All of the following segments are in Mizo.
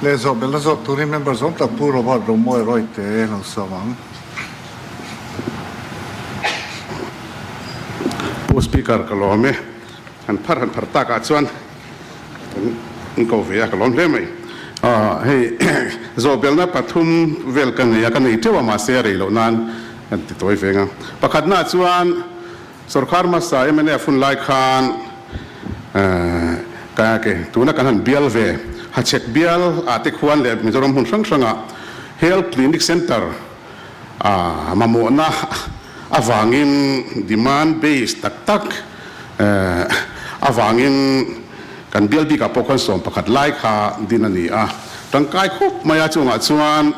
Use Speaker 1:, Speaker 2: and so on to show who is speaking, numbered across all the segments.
Speaker 1: Leh zawh belhna zawk turin member zawng tak Pu Robert Romawi Royte lo sawm ang.
Speaker 2: Pu Speaker ka lawm e, han phar han phar tak ah chuan kan ko ve a ka lawm hle mai. Hei zawh belhna pathum vel ka nei a, ka nei teuh a mahse a rei loh nan kan ti tawi veng a. Pakhatna chuan Sorkar hmasa mnf hun lai khan ka ke tuna kan han bial ve Hachhek bial ah te khuan leh Mizoram hmun hrang hrangah Health Clinic Centre ah mamawhna avangin demand base tak tak avangin kan bial bikah pawh khuan 11 lai kha din a ni a. Tangkai khawp mai a chungah chuan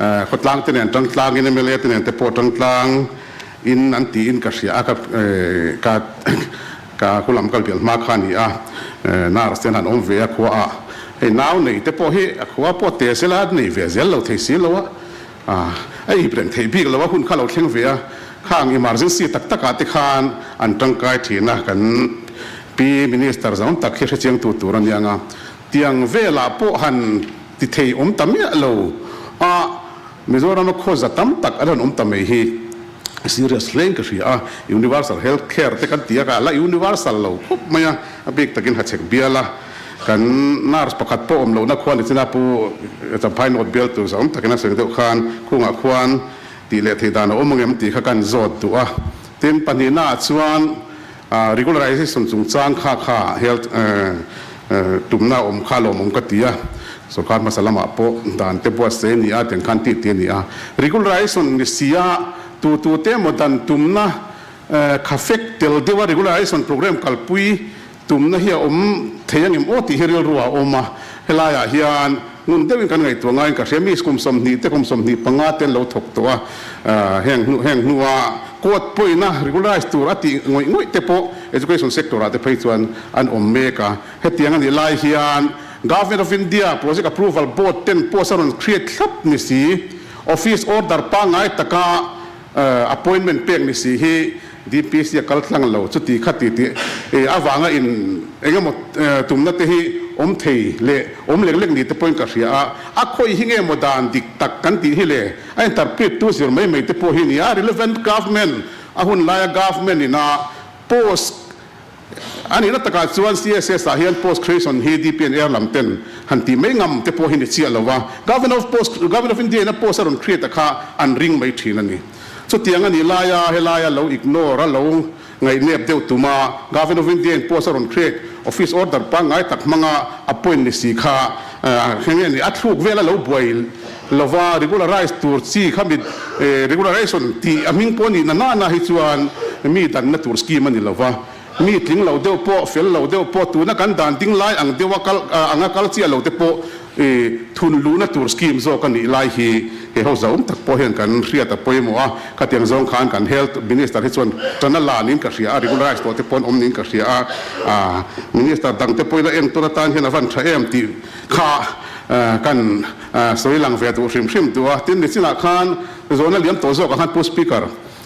Speaker 2: Khawtlang te nen tangtlangin mla te nen te pawh tangtlang in an tiin ka hria a, ka ka ka khulam kal bial hma kha a ni a, nurse te an han awm ve a khua ah hei nau nei te pawh hi a khua pawh te sela a nei ve zel lo thei si lo a, a ip reng theih bik lo a hun kha lo thleng ve a, khang emergency tak tak ah te khan an tangkai thin a, kan pi minister zawng tak hi hrechiang tu tur a nia nga tiang velah pawh han Ti thei awm ta miah lo a, Mizorama khawza tam tak an han awm ta mai hi serious hlein ka hria a, Universal Health Care te kan ti a, ka la universal lo khawp mai a, a bik takin hachhek bial a, kan nurse pakhat pawh awm lohna khuan nichin a pu Champhai North bial tur zawng takin a sawi deuh khan khungah khuan tih leh theih dan a awm angem tih kha kan zawt duh a, tin pahnihna ah chuan Regularization chungchang kha kha health tumna awm kha lawmawm ka ti a, sorkar hmasa lamah pawh dan te buatsaih a ni a, tiang khan tih tih a ni a. Regularization ni si a, tu tu te emaw dan tumna kha fek tel deuha regularization program kalpui tumna hi a awm thei angem aw tih hi rilru a awm a, helaiah hian ngun deuhin kan ngaihtuah ngaiin ka hria, mi kum 20 te kum 25 te an lo thawk tawh a, heng heng hnua Court pawina regularize tur a tih ngawih ngawih te pawh education sector ah te phei chuan an awm mek a. Hetiang a nih lai hian Government of India Project Approval Board ten post a rawn create thlap ni si, office order pangngai taka appointment pek ni si hi DPC a kal tlang lo. Chuti kha ti tih avanga in engemaw tumna te hi awm thei leh awm lek lek ni te pawhin ka hria a. A khawih hi nge maw dan dik tak kan tih hi le? A interpret tu zir mai mai te pawh hi a ni a, relevant government a hun laia government ina post a nihna takah chuan CSS ah hian post creation hi DPNR lam ten han tih mai ngam te pawh hi ni chiah lo a, government of post government of India ina post a rawn create a kha an ring mai thin a ni. Chutiang a nih laia helaia lo ignore a lo ngaihnep deuh tuma government of India in post a rawn create office order pangngai tak hmanga appoint ni si kha heng nge ni a thluk vel a lo buai lova regularize tur chi kha mi regularization tih a hming pawh a nih na nana hi chuan mi danna tur scheme a ni lova mi tling lo deuh pawh fel lo deuh pawh tuna kan dan ding lai ang deuha kal anga kal chiah lo te pawh I thun luhna tur scheme zawk a nih lai hi he ho zaum tak pawh hian kan hriat a pawimawh a, khatiang zawng khan kan Health Minister hi chuan tan a la niin ka hria a, regularize tawh te pawh an awm niin ka hria a, ah Minister dang te pawhin a enkawl atan hian a van tha em tih kha kan sawi lang ve duh hrim hrim duh a. Tin, nichinah khan zawhna liam tawh zawkah khan Pu Speaker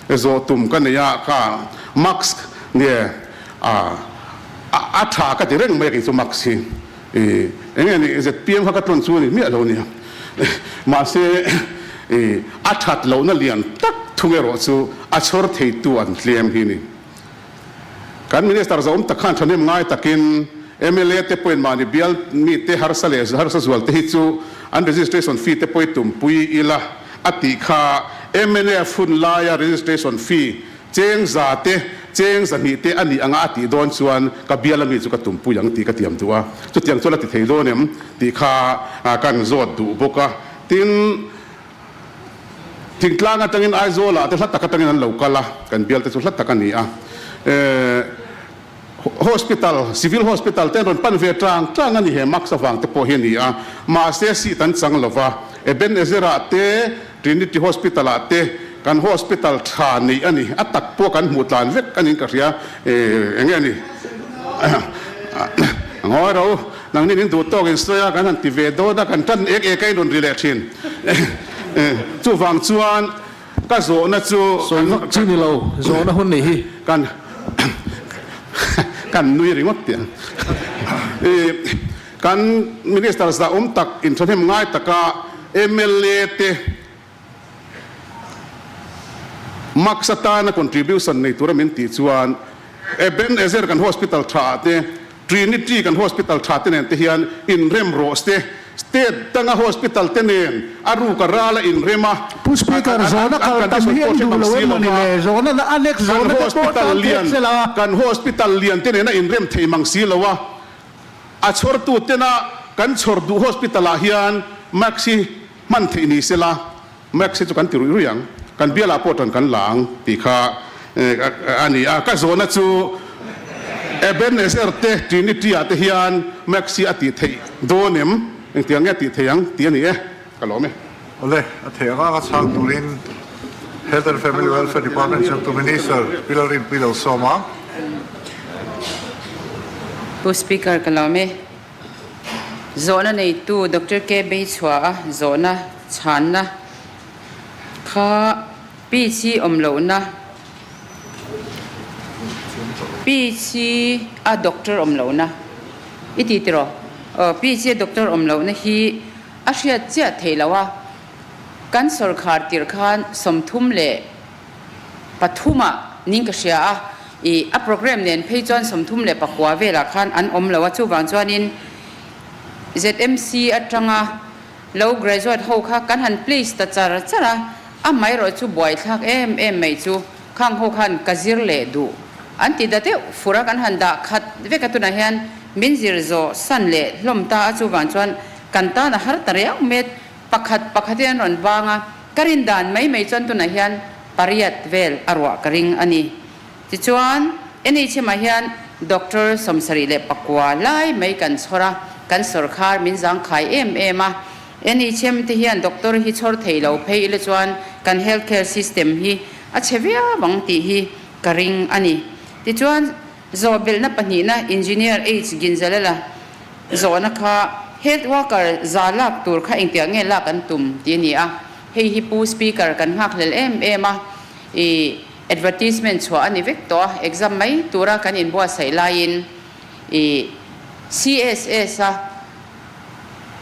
Speaker 2: zawh tum ka nei a, ka mask nge a tha ka ti reng mai a kei chu mask hi. I eng nge ni zpm kha ka tlawn chu a ni miah lo nia. Mahse i a that lohna lian tak thung erawh chu a chhawr theitu an tlem hi ni. Kan Minister zawm tak khan thahnem ngai takin mla te pawhin mahni bial mite harsa leh harsa zual te hi chu an registration fee te pawh i tumpui ila a tih kha mnf hun laia registration fee Cheng za te, cheng 200 te a nih anga a tih dawn chuan ka bial ami chu ka tumpui ang tih ka tiam duh a, chutiang chuan a ti thei dawn em tih kha kan zawt duh bawk a. Tin, thingtlang atangin Aizawl ah te hla tak atangin an lo kal a, kan bial te chu hla tak a ni a. Hospital, Civil Hospital te an rawn pan ve tang tang a ni he mask avang te pawh hi a ni a, mahse seat an chang lo va, Ebenezer ah te, Trinity Hospital ah te kan hospital tha neih a ni, a tak pawh kan hmuh tlan vek a niin ka hria, eng nge ni ngawi ro, nangni min duh tawk in sawi a, kan han ti ve dawn a, kan tan ek ek a in rawn ri leh thin, chuvang chuan. Ka zawhna chu
Speaker 3: Sawi vak chi ni lo, zawhna hun nih hi.
Speaker 2: Kan kan nui ringawt tih ang. I Kan Minister zahawm tak inthahnem ngai taka mla te Max atana contribution nei tura min tih chuan Ebenezer kan hospital tha ah te, Trinity kan hospital tha te nen te hian inrem rawh se. State danga hospital te nen a ruk a ral a inrem a,
Speaker 4: Pu Speaker,
Speaker 2: an
Speaker 4: zawhna kal tam
Speaker 2: condition
Speaker 4: hi
Speaker 2: pawh
Speaker 4: an
Speaker 2: hre
Speaker 4: duh
Speaker 2: mang
Speaker 4: lo
Speaker 2: si
Speaker 4: em
Speaker 2: lo
Speaker 4: mawni
Speaker 2: va.
Speaker 4: le? Zawhna a next
Speaker 2: Kan
Speaker 4: zawhna te pawh
Speaker 2: hospital
Speaker 4: tan
Speaker 2: lian
Speaker 4: thek sela.
Speaker 2: kan hospital lian te nen a inrem thei mang si lo a. A chhawrtu tena kan chhawr duh hospital ah hian max hi hman theih ni sela, max hi chu kan ti ruih ruih ang, kan bialah pawh tan kan la ang tih kha a ni a. Ka zawhna chu Ebenezer te Trinity ah te hian max hi a tih theih dawn em? Engtiang nge a tih theih ang tih a ni e, ka lawm e.
Speaker 1: Awle, a theih anga ka chhang turin Health and Family Welfare Department changtu Minister Pi Lalrinpuii lo sawm a.
Speaker 5: Pu Speaker ka lawm e. Zawhna neitu Doctor K Beichhua a zawhna chhanna kha PC awm lohna PC a doctor awm lohna i ti tiraw? Aw PC a doctor awm lohna hi A hriat chiah theih loh a, kan sawrkhar tirh khan 33 ah ning ka hria a, ih a program nen phei chuan 39 velah khan an awm lo a, chuvang chuanin ZMC atanga lo graduate ho kha kan han place ta char char a, amaherawh chu buaithlak em em mai chu khang ho khan ka zir leh duh an ti da deuh fur a, kan han dah khat vek a, tunah hian min zir zawh san leh hlawm ta a, chuvang chuan Kan tan a har ta riau met, pakhat pakhat hi an rawn vang a, ka rin dan mai mai chuan tunah hian pariat vel a ruah ka ring a ni. Tichuan, NHM ah hian Doctor 74 lai mai kan chhawr a, kan sawrkhar min zangkhai em em a. NHM te hian doctor hi chhawr thei lo phei ila chuan kan health care system hi a chhe viau ang tih hi ka ring a ni. Tichuan, Zawhbelhna pahnihna Engineer H Ginzalala zawhna kha Health worker za lak tur kha engtiah nge lak an tum tih a ni a, hei hi Pu Speaker kan nghakhlel em em a, i advertisement chhuah a ni vek tawh a, exam mai tura kan inbuatsaih laiin i CSS a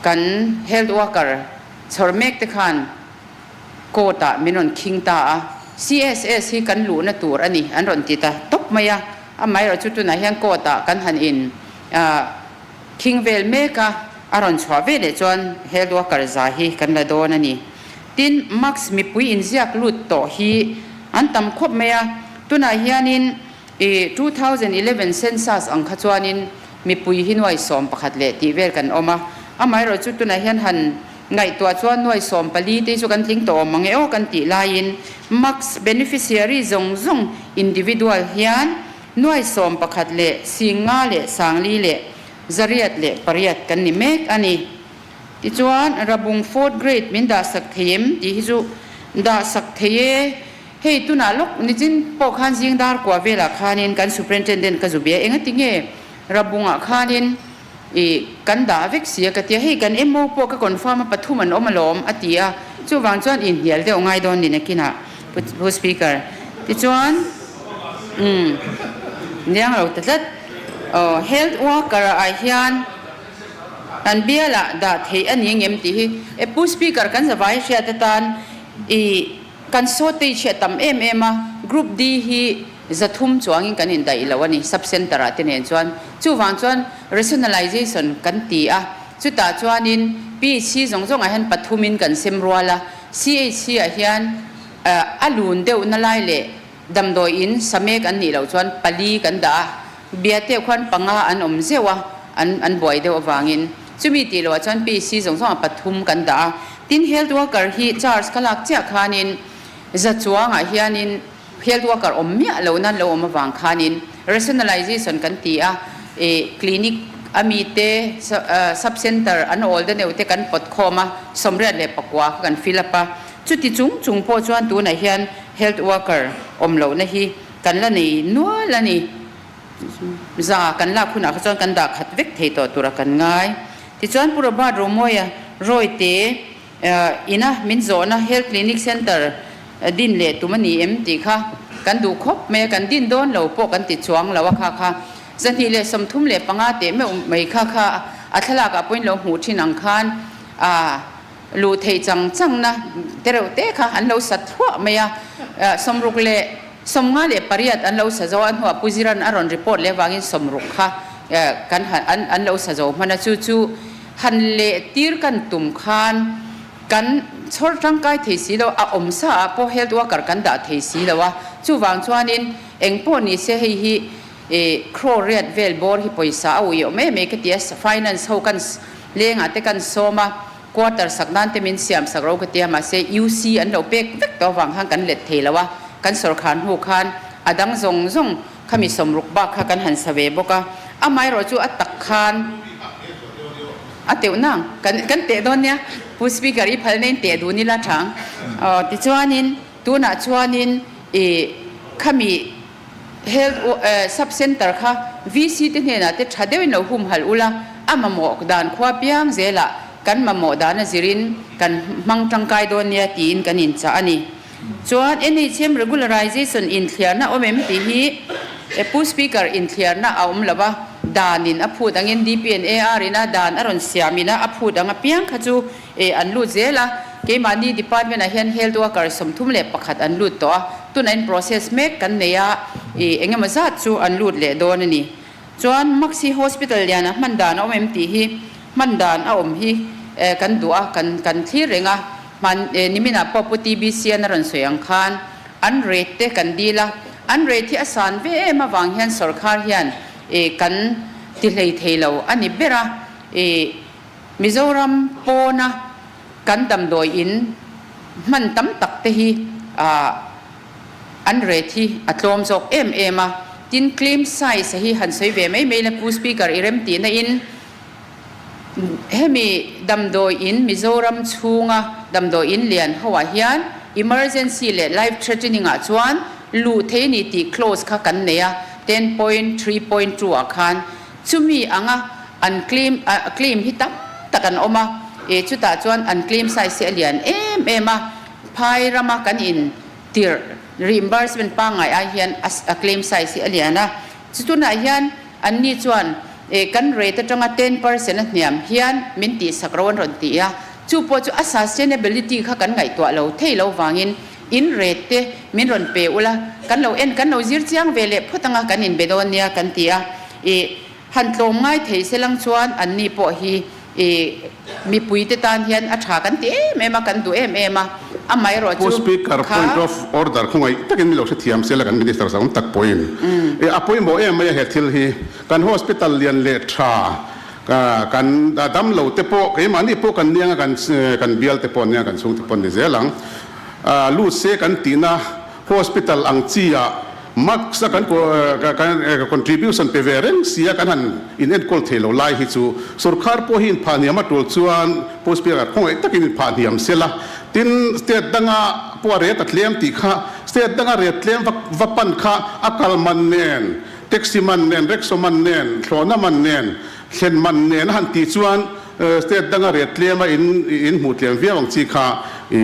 Speaker 5: kan health worker chhawr mek te khan Court ah min rawn khing ta a, CSS hi kan luhna tur a ni an rawn ti ta tawp mai a, amaherawh chu tunah hian court ah kan han in khing vel mek a, a rawn chhuah ve leh chuan health worker za hi kan la dawn a ni. Tin, mask mipui inziak lut tawh hi an tam khawp mai a, tunah hianin i 2011 census ang kha chuanin mipui hi nuai 11 leh tih vel kan awm a, amaherawh chu tunah hian han Ngaihtuah chuan nuai 14 te chu kan tling tawh awm ang e aw kan tih laiin Max beneficiary zawng zawng individual hian nuai 11 leh 50 leh 40 leh 808 kan ni mek a ni. Tichuan Rabung fourth grade min dahsak thei em tih hi chu dahsak thei e. Hei tunah lawk nichin pawh khan zing dar kua velah khanin kan superintendent ka zu bia engati nge Rabungah khanin I kan dah vek si a ka ti a, hei kan MO pawh ka confirm a pathum an awm alawm a ti a, chuvang chuan inhnial deuh ngai dawn ni nakinah Pu Speaker. Tichuan umm niang lo ta tlat aw health worker ah hian kan bialah dah theih a ni angem tih hi e Pu Speaker kan zavai hriat atan i kan shortage hi a tam em em a, group D hi 300 chuangin kan indaih lo a ni, sub centre ah te nen chuan. Chuvang chuan rationalization kan ti a, chutah chuanin PHC zawng zawngah hian pathumin kan sem rual a, CHC ah hian a lun deuhna lai leh damdawi in samek an nih loh chuan pali kan dah a, Biate khuan panga an awm zeuh a, an an buai deuh avangin. Chumi tih loh ah chuan PHC zawng zawngah pathum kan dah a. Tin, health worker hi charge ka lak chiah khanin za chuangah hianin, Health worker awm miah lo nan lo awm avang khanin rationalization kan ti a, ih clinic a mite sub center an awl da neuh te kan pawt khawm a, 89 kha kan fill up a, chuti chung chung pawh chuan tunah hian health worker awm lohna hi kan la nei nual a ni. Za kan lak hunah kha chuan kan dah khat vek thei tawh tura kan ngai. Tichuan Pu Robert Romawia Rawite Ina min zawhna Health Clinic Centre din leh tum a ni em tih kha kan duh khawp mai a, kan din dawn lo pawh kan ti chuang lo a kha kha 235 teh meuh mai kha kha A thlalak ah pawhin lo hmuh thin ang khan a luh theih chang chang na te reuh te kha an lo sa thluah mai a. 68 58 an lo sa zo a, hnuah Pu Ziran a rawn report leh avangin 60 kha kan han an an lo sa zo hman a. Chu chu han leh tir kan tum khan kan chhawr tangkai thei si lo, a awm sa ah pawh health worker kan dah thei si lo a. Chuvang chuanin eng pawh ni se hei hi Crore riat vel bawr hi pawisa a ui awm em em ka ti a, finance ho kan lengah te kan sawm a, quarter sak nan te min siam sak ro ka ti a, mahse UC an lo pek vek tawh avang khan kan let thei lo a, kan sawrkhar hnu khan a dang zawng zawng khami 60 bak kha kan han sa ve bawk a, amaherawh chu a tak khan a teuh nang kan kan teh dawn nia, Pu Speaker i phalna in teh dun ila thang aw tichuanin tunah chuanin ih khami Health Sub Centre kha VC te hnenah te tha deuhin lo humhalh ula, a mamawh dan khua piang zelah kan mamawh dan a zirin kan hmang tangkai dawn nia tiin kan inchah a ni. Chuan NHM Regularization inthliarna awm em tih hi Pu Speaker inthliarna a awm lo a, danin a phut angin DPNAR ina dan a rawn siam ina a phut ang apiang kha chu an lut zel a, keimahni department ah hian health worker 31 an lut tawh a, tunah in process mek kan nei a, ih engemaw zat chu an lut leh dawn a ni. Chuan Maxi Hospital lian ah hman dan a awm em tih hi hman dan a awm hi kan duh a, kan kan thlir reng a, hman nimin ah pawh Pu TBC an a rawn sawi ang khan an rate te kan dil a, an rate hi a san ve em avang hian sawrkhar hian kan ti hlei thei lo a ni ber a, ih. Mizoram pawna kan damdawi in hman tam tak te hi an rate hi a tlawm zawk em em a, tin claim size hi han sawi ve mai mai la Pu Speaker i rem tihna in hemi damdawi in Mizoram chhunga damdawi in lian ho ah hian emergency leh life threatening ah chuan luh thei a ni tih clause kha kan nei a 10.3.2 ah khan Chumi anga an claim claim hi tam tak an awm a, e chutah chuan an claim size hi a lian em em a, phai rama kan in tirh reimbursement pangngai ai hian a claim size hi a lian a, chu tunah hian anni chuan e kan rate atanga 10% a hniam hian min tihsak ro an rawn ti a, chu pawh chu a sustainability kha kan ngaihtuah lo thei lo vangin in rate te min rawn pe ula, kan lo en kan lo zir chiang ve leh phawt anga kan inbe dawn nia kan ti a, ih han tlawm ngai thei se lang chuan anni pawh hi ih mipui te tan hian a tha kan ti em em a, kan duh em em a, amaherawh
Speaker 2: Pu
Speaker 5: chu
Speaker 2: Speaker,
Speaker 5: kha.
Speaker 2: Point of order khawngaih takin min lo hrethiam se la kan Minister zam tak pawhin ih a pawimawh em mai a he thil hi kan hospital lian leh tha kan damlo te pawh keimahni pawh kan niang a kan kan bial te pawh an niang a kan chhungte pawh an ni zel ang. Lut se kan tihna hospital ang chi ah max a kan contribution pe ve reng sia kan han in enkawl thei lo lai hi chu sorkar pawh hi in phah hniam a tul chuan Pu Speaker khawngaih takin in phah hniam se la. Tin state danga pawh a ret a tlem tih kha state danga ret tlem va pan kha a kal man nen taxi man nen rickshaw man nen thlawhna man nen thlen man nen a han tih chuan State danga riat tlem a in in hmuh tlem viau ang chi kha i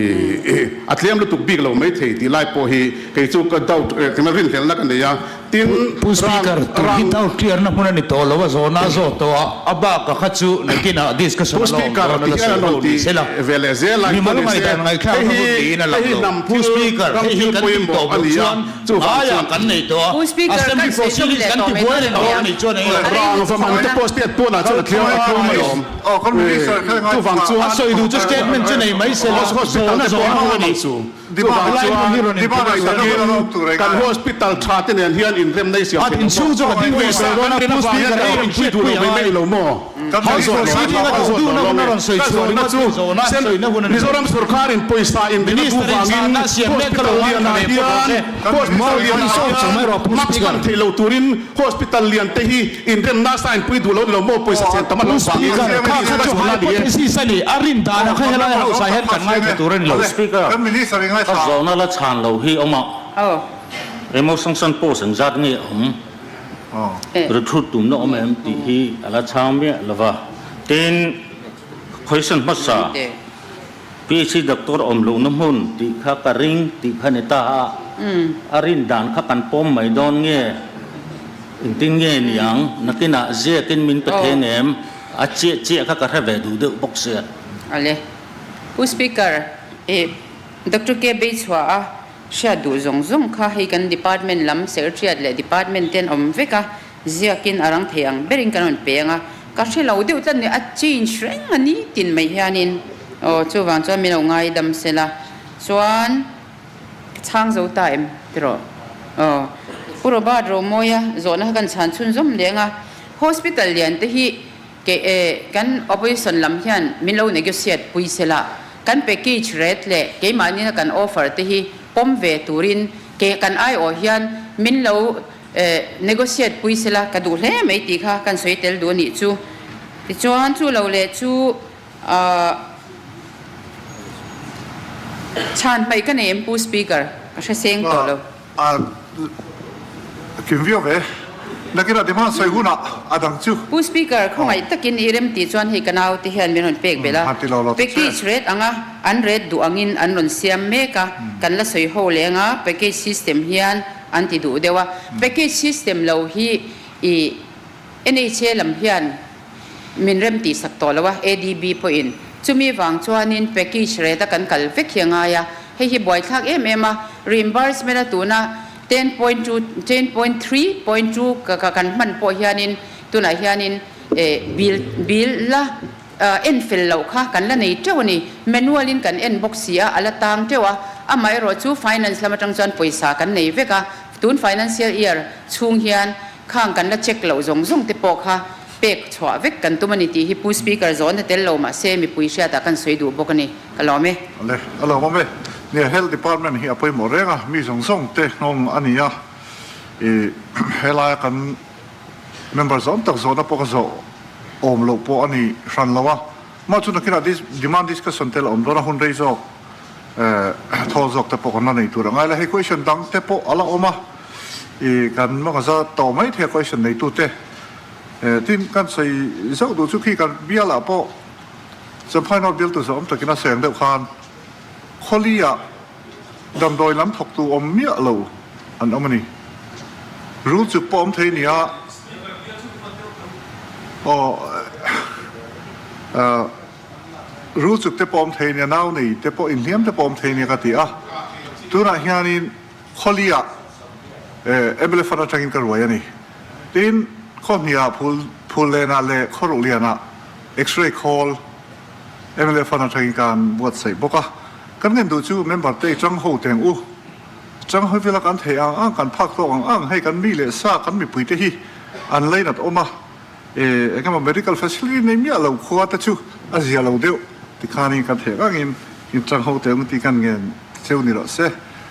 Speaker 2: a tlem lutuk bik lo mai thei tih lai pawh hi kei chu ka doubt tina rinhlelhna ka nei a, tin
Speaker 4: Pu Speaker,
Speaker 2: rang
Speaker 4: tun hi
Speaker 2: rang
Speaker 4: doubt clear na hmun a ni tawh lo a, zawhna a zawh tawh a, a bak a kha chu nakinah discussion
Speaker 2: Pu
Speaker 4: a la awm
Speaker 2: Speaker
Speaker 4: dawn a
Speaker 2: ti
Speaker 4: la
Speaker 2: hian
Speaker 4: sawi
Speaker 2: an
Speaker 4: ho
Speaker 2: rawn
Speaker 4: ni
Speaker 2: ti
Speaker 4: se la.
Speaker 2: ve leh zel a,
Speaker 4: Mimal
Speaker 2: engpawh ni se
Speaker 4: ngaihdan ngaihthlak
Speaker 2: hei
Speaker 4: na
Speaker 2: hi
Speaker 4: hun niin a
Speaker 2: hei
Speaker 4: lang
Speaker 2: hi
Speaker 4: lo.
Speaker 2: hnam
Speaker 4: Pu
Speaker 2: thil
Speaker 4: Speaker,
Speaker 2: ram
Speaker 4: hei hi
Speaker 2: thil
Speaker 4: kan tih
Speaker 2: pawimawh
Speaker 4: tawh
Speaker 2: a
Speaker 4: loh
Speaker 2: ni a,
Speaker 4: chuan
Speaker 2: chuvang
Speaker 4: aia
Speaker 2: chuan
Speaker 4: kan nei tawh a,
Speaker 5: Pu Speaker, kan
Speaker 4: Assembly
Speaker 5: sawi chawp
Speaker 4: proceedings
Speaker 5: leh
Speaker 4: kan
Speaker 5: tawh
Speaker 4: ti
Speaker 5: mai
Speaker 4: buai
Speaker 5: dawn
Speaker 4: reng dawn
Speaker 5: ania.
Speaker 4: a nih chuan eng lo.
Speaker 5: A rei
Speaker 2: Rang va man te
Speaker 5: lutuk
Speaker 2: pawh state pawnah chuan a thleng a thleng mai awm.
Speaker 1: Aw, kan minister kha ngai
Speaker 2: Chuvang
Speaker 1: chhuah.
Speaker 2: chuan
Speaker 4: A sawi duh chu statement chu nei mai se la,
Speaker 2: hospital
Speaker 4: zawhna
Speaker 2: te pawh
Speaker 4: zawhna
Speaker 2: a
Speaker 4: hun a ni.
Speaker 2: ang chu. Chuvang
Speaker 4: Lai hmun hi
Speaker 2: chuan
Speaker 4: rawn input
Speaker 2: khawngaih
Speaker 4: a
Speaker 2: takin kan hospital tha te nen hian inremna i siam
Speaker 4: A
Speaker 2: thei lo maw?
Speaker 4: inchhung chu ka ding ve
Speaker 2: Pawisa
Speaker 4: sawi dawn
Speaker 2: kan
Speaker 4: a,
Speaker 2: rin
Speaker 4: Pu
Speaker 2: avang hian
Speaker 4: Speaker
Speaker 2: kan
Speaker 4: ei
Speaker 2: inpui duh lo
Speaker 4: hriatpui
Speaker 2: mai mai
Speaker 4: angai.
Speaker 2: lo maw?
Speaker 4: House proceeding a duh duhna hun a rawn sawi
Speaker 2: Ka
Speaker 4: chhuah
Speaker 2: zawhna
Speaker 4: ringawt
Speaker 2: chu
Speaker 4: hi zawhna sawina hun a ni.
Speaker 2: Mizoram sorkarin pawisa inrin a duh
Speaker 4: Minister in
Speaker 2: vangin
Speaker 4: chhanna siam mek ka
Speaker 2: hospital
Speaker 4: lo ngaithla
Speaker 2: lianah
Speaker 4: ve phawt rawh
Speaker 2: hian
Speaker 4: se.
Speaker 2: hospital lianah hian mask hman theih lo turin hospital lian te hi Inremna sign pui duh lo ni lo maw pawisa chen tam a lo
Speaker 4: Pu
Speaker 2: vangin
Speaker 4: Speaker, kha kha chu hypothesis a ni, a rin danah kha helai house ah hian kan ngaithla tur a ni lo.
Speaker 6: Speaker, ka zawhna la chhan lo hi awm a, Emotion post engzat nge awm, recruit tumna awm em tih hi a la chhang miah lo va. Tin, question hmasa, PHC doctor awm lohna hmun tih kha ka ring tih kha ni ta a, a rin dan kha kan pawm mai dawn nge, engtin nge niang, nakinah ziakin min pe thei ngem? A chiah chiah kha ka hre ve duh deuh bawk sia.
Speaker 5: Ale. Pu Speaker, i Doctor K Beichhuah a hriat duh zawng zawng kha hei kan department lam secretariat leh department ten awm vek a, ziakin a rang thei ang berin kan rawn peng a, ka hre lo deuh tlat ni, a change reng a ni tin mai hianin aw chuvang chuan min lo ngaidam sela chuan ka chhang zo ta em tiraw aw Pu Robert Romawia zawhna kha kan chhan chhunzawm leng a, hospital lian te hi Ke e, kan opposition lam hian min lo negotiate pui sela, kan package rate leh keimahni na kan offer te hi pawm ve turin ke kan aiawh hian min lo negotiate pui sela ka duh hle mai tih kha kan sawi tel duh a nih chu. Tichuan chu lo leh chu chhan hmaih ka nei em Pu Speaker? Ka hre seng tawh lo.
Speaker 1: A kim viau ve. Nakinah demand sawi hunah a dang chu.
Speaker 5: Pu Speaker, khawngaih takin i rem tih chuan hei ka naute hian min rawn pek belh a. Package rate anga an rate duh angin an rawn siam mek a, kan la sawi ho leng a, package system hian an ti duh deuh a. Package system lo hi i NHA lam hian min rem tih sak tawh lo a, ADB pawhin. Chumi vang chuanin package rate a kan kal vek hi a ngai a, hei hi buaithlak em em a, reimbursement a tuna 10.2, 10.3.2 ka kan hman pawh hianin tunah hianin bill bill la en fel loh kha kan la nei teuh a ni. Manual in kan en bawk si a, a la tang teuh a, amaherawh chu finance lam atang chuan pawisa kan nei vek a, tun financial year chhung hian Khang kan la check loh zawng zawng te pawh kha pek chhuah vek kan tum a ni tih hi Pu Speaker zawn a tel lo mah se mipui hriatah kan sawi duh bawk a ni. Ka lawm e.
Speaker 1: Le, a lawm awm e. Nia, Health Department hi a pawimawh reng a, mi zawng zawng te nghawng a ni a. I helaia kan member zawng tak zawhna pawh ka zawh awm loh pawh a ni hran lo a. Mah chu nakinah demand discussion te la awm dawn a, hun rei zawk thawl zawk te pawh kan la nei tur a ngai la. Hei question dang te pawh a la awm a, i kan mawngza tawh mai thei a question neitu te. Tin, kan sawi zauh duh chu khi kan bialah pawh Champhai North bialtu zawh awm takin a sawi ang deuh khan Khawli-ah damdawi lam thawktu awm miah lo an awm a ni. Rul chuk pawh awm thei a ni a, aw rul chuk te pawh awm thei a ni a, nau nei te pawh inhliam te pawh awm thei a ni a ka ti a. Tunah hianin Khawliah mla fund atangin ka ruai a ni. Tin, Khawhniah Phul Phullenah leh Khawruhlianah X-ray khawl mla fund atangin kan buatsaih bawk a. Kan ngen duh chu member te i chang ho teng u. Chang hawi vela kan theih ang ang, kan phak tawk ang ang, hei kan mi leh sa, kan mipui te hi an lainat awm a, e engemaw medical facility nei miah lo khua te chu a zia lo deuh tikhanin kan theih ang angin in chang ho teng u tih kan ngen cheu ni rawh se.